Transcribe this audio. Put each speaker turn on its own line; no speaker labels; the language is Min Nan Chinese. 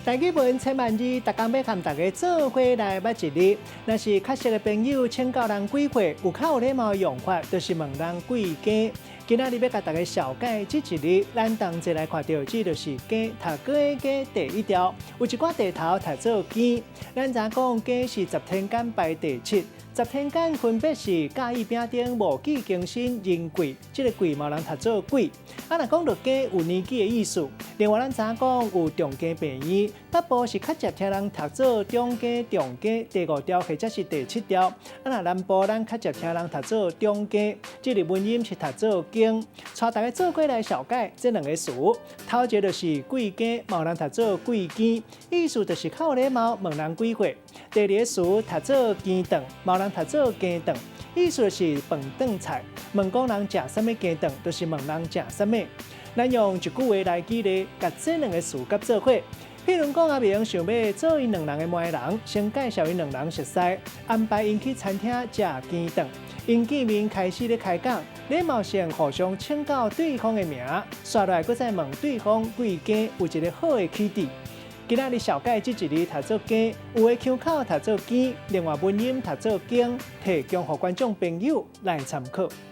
台語文千萬字，逐工欲共大家做伙來捌一字。若是較熟的朋友請教人幾歲，有較有禮貌的用法，就是問人幾更。今仔日欲共大家紹介這一字，咱同齊來看著，這就是更，讀更的更第一調，有一寡地頭讀做更。咱知影講更是十天干排第七，十天干分別是甲乙丙丁戊己庚辛壬癸，這个癸嘛有人讀做鬼。啊，若講著更有年紀的意思。另外，咱知影講有長庚病院，北部是較捷聽人讀做中更、長更，第五調或者是第七調。啊，若南部咱較捷聽人讀做中更，這个文音是讀做更。帶大家做伙來紹介這兩个詞，頭一个就是幾更，嘛有人讀做幾更，意思就是較有禮貌問人幾歲。第二个詞讀做羹頓，嘛有人讀做羹頓，意思就是飯頓菜。問講人食啥物羹頓，就是問人食啥物。咱用一句話來舉例，共這兩个詞佮做伙。譬如講，阿明想欲做𪜶兩人的媒人，先介紹𪜶兩人熟似，安排𪜶去餐廳食羹頓。𪜶見面開始咧開講，禮貌性互相請教對方的名，紲落來閣再問對方幾更，有一个好的起底。今仔日紹介這一字讀做更，有的腔口讀做更，另外文音讀做更，提供予觀眾朋友來參考。